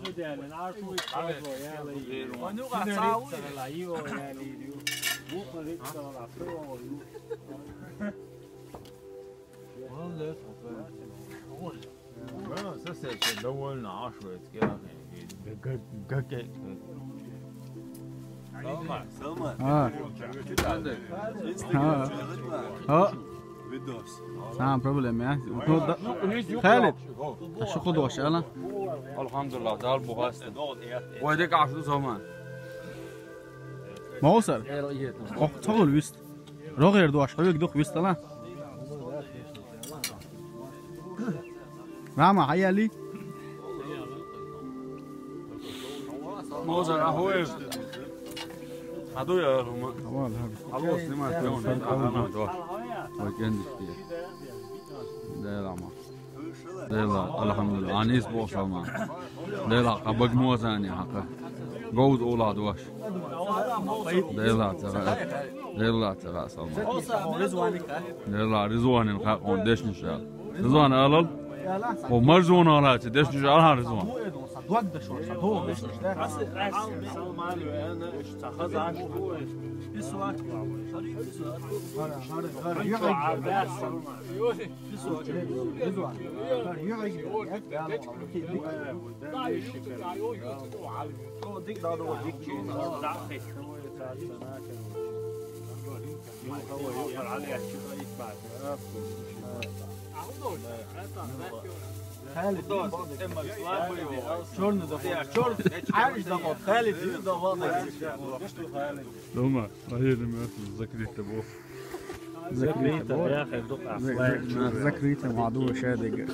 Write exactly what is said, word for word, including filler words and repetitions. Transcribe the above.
Well, that's not bad. Well, that's actually the one I should get. Good, good, good. ها. ها. ها. نعم، بروبليم، يا. خالد. شو خذوا شغلة؟ الحمد لله، دار بوغاست. وهديك عشرة زمان. ما وصل. أخ، تقول ويست. روغير دواش، حبيبك دوخ ويست، لا. ماما، حيا لي. موزة قهوة. هدو يا روما. والله هذا. خلص لي ما تكون. وكان دشتي. لا، لا، ما. لا، لا، الحمد لله. أنيس بوصل ما. لا، لا، قبق موزاني حقه. جوز أولاد واش. لا، لا، ترى. لا، لا، ترى سلمان. لا، لا، رضوان الخاقون ديش نشال. رضوان ألل. ومرزون ألل ديش نشال رضوان. Черный доход. Черный. Irish доход. Халид. Дома. Поедем, закрыто был. Закрыто. Закрыто. Мадур шадыга.